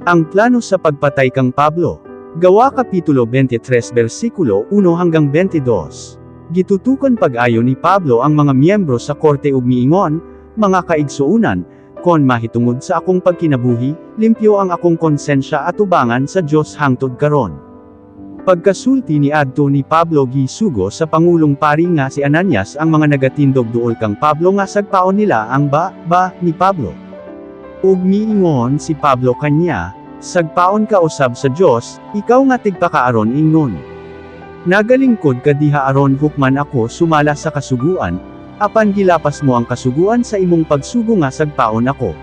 Ang plano sa pagpatay kang Pablo. Gawa Kapitulo 23 versikulo 1 hanggang 22. Gitutukan pag-ayo ni Pablo ang mga miyembro sa korte ug miingon, "Mga kaigsuonan, kon mahitungod sa akong pagkinabuhi, limpyo ang akong konsensya atubangan sa Dios hangtod karon." Pagkasulti ni adto ni Pablo, gisugo sa pangulong pari nga si Ananias ang mga nagatindog duol kang Pablo nga sagpaon nila ang ba, ba, ni Pablo. Ug miingon si Pablo kanya, "Sagpaon ka usab sa Dios, ikaw nga tigpakaaron ingnon. Nagalingkod ka diha aron hukman ako sumala sa kasuguan, apan gilapas mo ang kasuguan sa imong pagsugo nga sagpaon ako."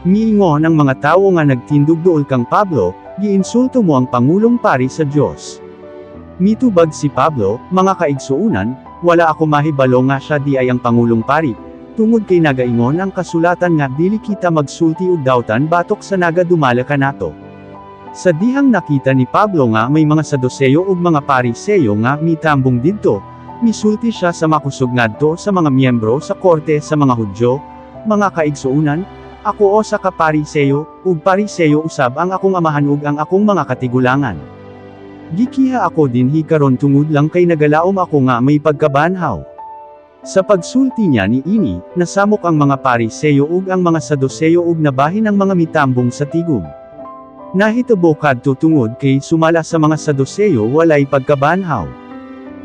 Miingon ang mga tawo nga nagtindog duol kang Pablo, "Giinsulto mo ang pangulong pari sa Dios." Mitubag si Pablo, "Mga kaigsuonan, wala ako mahibalo nga siya di ay ang pangulong pari, tungod kay nagaingon ang kasulatan nga dili kita magsulti og dautan batok sa nagadumala kanato." Sa dihang nakita ni Pablo nga may mga Saduseyo ug mga Pariseyo nga mitambong didto, misulti siya sa makusog ngadto sa mga miyembro sa korte sa mga Hudyo, "Mga kaigsuonan, ako usa ka Pariseyo, ug Pariseyo usab ang akong amahan ug ang akong mga katigulangan. Gikiha ako dinhi karon tungod lang kay nagalaom ako nga may pagkabanhaw." Sa pagsulti niya ni ini, nasamok ang mga Pariseyo ug ang mga Saduseyo ug nabahin ang mga mitambong sa tigom. Nahitabo kadto tungod kay sumala sa mga Saduseyo walay pagkabanhaw.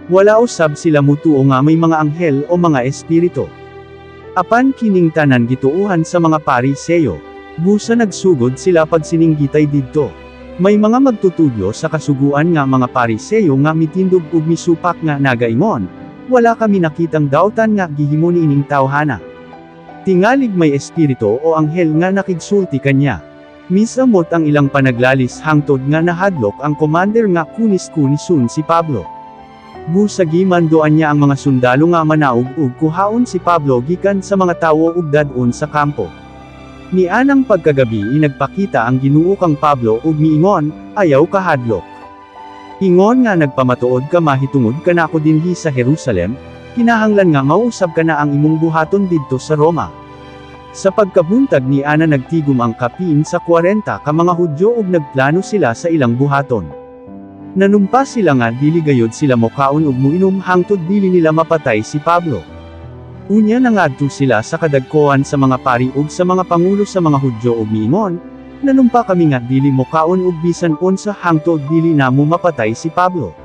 Wala usab sila mutuo nga may mga anghel o mga espiritu. Apan kining tanan gituuhan sa mga Pariseyo. Busa nagsugod sila pagsininggitay didto. May mga magtutudlo sa kasuguan nga mga Pariseyo nga mitindog ug misupak nga nagaingon, "Wala kami nakitang dautan nga gihimo niining tawhana. Tingalig may espiritu o anghel nga nakigsulti kanya." Misamot ang ilang panaglalis hangtod nga nahadlok ang commander nga kunis-kunison si Pablo. Busa gimandoan niya ang mga sundalo nga manaog ug kuhaon si Pablo gikan sa mga tawo ug dad-on sa kampo. Nianang pagkagabi, nagpakita ang Ginoo kang Pablo ug miingon, "Ayaw kahadlok. Ingon nga nagpamatuod ka mahitungod kanako dinhi sa Jerusalem, kinahanglan nga mausab kana ang imong buhaton didto sa Roma." Sa pagkabuntag ni ana, nagtigom ang kapin sa 40 ka mga Hudyo ug nagplano sila sa ilang buhaton. Nanumpa sila nga dili gayod sila mokaon ug muinom hangtod dili nila mapatay si Pablo. Unya nangadto sila sa kadagkoan sa mga pari ug sa mga pangulo sa mga Hudyo ug miingon, "Nanumpa kami nga dili mokaon og bisan unsa hangtod dili namo mapatay si Pablo.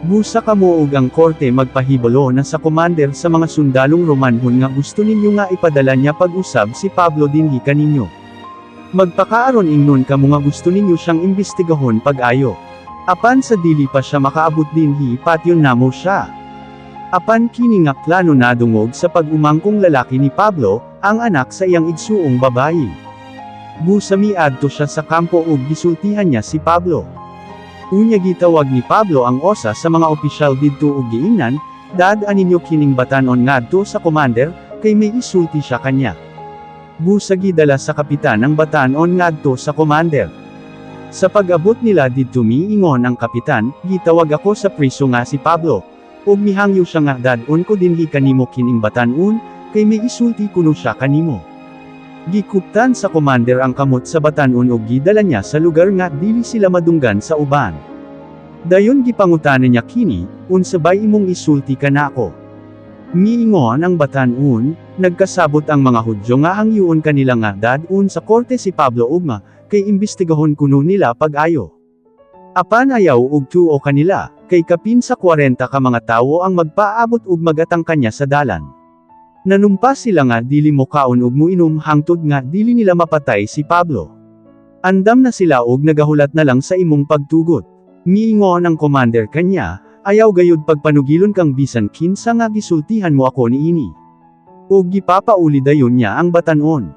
Busa kamo ug ang korte magpahibalo na sa commander sa mga sundalong Romanhon nga gusto ninyo nga ipadala niya pag-usab si Pablo dinhi kaninyo. Magpakaaron ingnon kamo nga gusto ninyo siyang imbestigahon pag-ayo. Apan sa dili pa siya makaabot dinhi, patyon namo siya." Apan kini nga plano nadungog sa pag-umangkong lalaki ni Pablo, ang anak sa iyang igsuong babayi. Busa miadto siya sa kampo ug gisultihan niya si Pablo. Unya gitawag ni Pablo ang usa sa mga opisyal didto ug giingnan, "Dad-a ninyo kining batan-on ngadto sa commander, kay may isulti siya kanya." Busa gidala sa kapitan ang batan-on ngadto sa commander. Sa pag-abot nila didto, miingon ang kapitan, "Gitawag ako sa priso nga si Pablo, ug mihangyo siya nga dad-on ko dinhi kanimo kining batan-on, kay may isulti kuno siya kanimo." Gikuptan sa commander ang kamot sa batan-on ug gidala niya sa lugar nga dili sila madunggan sa uban. Dayon gipangutana niya kini, "Unsa bay imong isulti kanako?" Miingon ang batan-on, "Nagkasabot ang mga Hudyo nga hangyoon kanila nga dad-on sa korte si Pablo ugma, kay imbestigahon kuno nila pag-ayo. Apan ayaw og tuo kanila, kay kapin sa 40 ka mga tawo ang magpaabot ug magatang kanya sa dalan. Nanumpa sila nga dili mokaon ug muinom hangtod nga dili nila mapatay si Pablo. Andam na sila og nagahulat na lang sa imong pagtugot." Miingon ang commander kanya, "Ayaw gayud pagpanugilon kang bisan kinsa nga gisultihan mo ako niini." Ug gipapauli dayon niya ang batan-on.